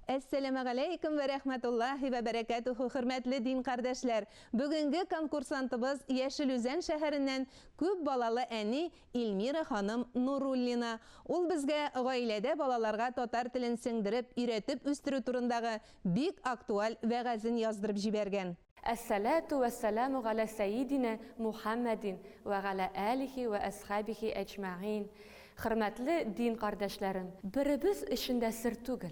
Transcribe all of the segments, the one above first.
Әссәламегаләйкүм вә рәхмәтуллаһи вә бәрәкәтүһү, хөрмәтле дин кардәшләр! Бүгенге конкурсантыбыз Яшел Үзән шәһәреннән күп балалы әни Илмира ханым Нуруллина. Ул безгә гаиләдә балаларга татар телен сеңдереп, өйрәтеп үстерү турындагы бик актуаль вәгазен яздырып җибәргән. Әссәләтү вәссәламү галә сәйидинә Мухәммәдин вә галә әлихи вә әсхәбихи әҗмәгыйн. Хөрмәтле дин кардәшләрем! Беребез өчен дә сер түгел,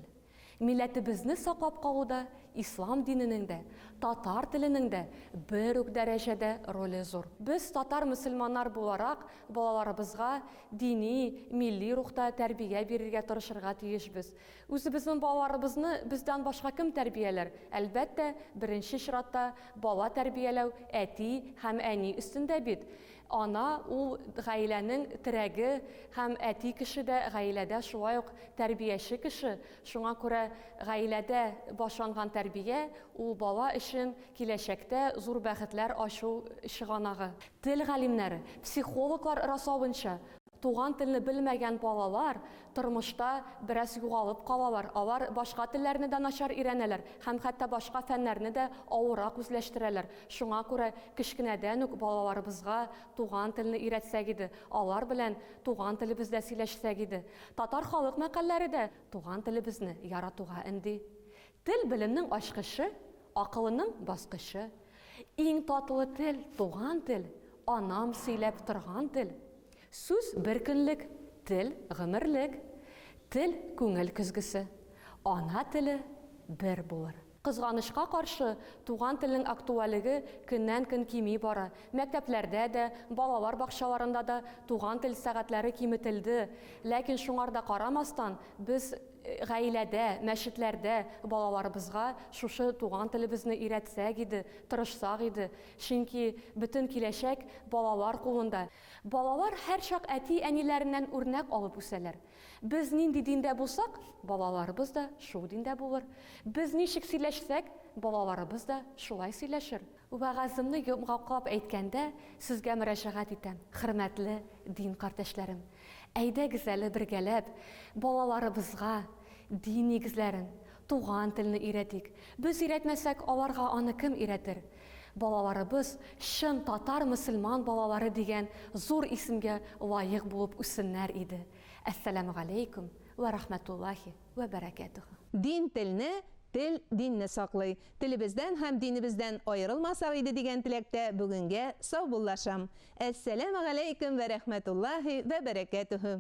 милләтебезне саклап калуда ислам диненең дә, татар теленең дә бер үк дәрәҗәдә роле зур. Без, татар-мөселманнар буларак, балаларыбызга дини, милли рухта тәрбия бирергә тырышырга тиешбез. Үзебезнең балаларыбызны бездән башка кем тәрбияләр? Әлбәттә, беренче чиратта бала тәрбияләү әти һәм әни өстендә бит. Ана ул гаиләнең терәге һәм әти кеше дә гаиләдә шулай ук тәрбияче кеше. Шуңа күрә гаиләдә башланган тәрбия ул бала өчен киләчәктә зур бәхетләр ачу чыганагы. Тел галимнәре, психологлар раславынча, туган телне белмәгән балалар тормышта бераз югалып калалар, алар башка телләрне дә начар өйрәнәләр һәм хәтта башка фәннәрне дә авыррак үзләштерәләр. Шуңа күрә кечкенәдән үк балаларыбызга туган телне өйрәтсәк иде, алар белән туган телебездә сөйләшсәк иде. Татар халык мәкальләре дә туган телебезне яратуга өнди. Тел белемнең ачкычы, акылының баскычы. Иң татлы тел, туган тел, анам сөйләп торган тел. Сүз бер көнлек, тел гомерлек. Тел күңел көзгесе. Ана теле бер булыр. Кызганычка каршы, туган телнең актуальлеге көннән-көн кими бара. Мәктәпләрдә дә, балалар бакчаларында да туган тел сәгатьләре киметелде. Ләкин шуңар да карамастан, без гаиләдә, мәчетләрдә балаларыбызга шушы туган телебезне өйрәтсәк иде, тырышсак иде. Чөнки бөтен киләчәк балалар кулында. Балалар һәрчак әти-әниләреннән үрнәк алып үсәләр. Без нинди диндә булсак, балаларыбыз да шул диндә булыр. Без ничек сөйләшсәк, балаларыбыз да шулай сөйләшер. Вәгаземне йомгаклап әйткәндә, сезгә мөрәҗәгать итәм, хөрмәтле дин кардәшләрем! Әйдәгез әле бергәләп балаларыбызга дин нигезләрен, туган телне өйрәтик. Без өйрәтмәсәк, аларга аны кем өйрәтер? Балаларыбыз чын татар-мөселман балалары дигән зур исемгә лаек булып үссеннәр иде. Әссәламегаләйкүм вә рахмәтуллаһи вә бәрәкәтүһү. Дин телне, тел динне саклый. Телебездән һәм динебездән аерылмасак иде дигән теләктә бүгенгә саубуллашам. Әссәламегаләйкүм вә рәхмәтуллаһи вә бәрәкәтүһү.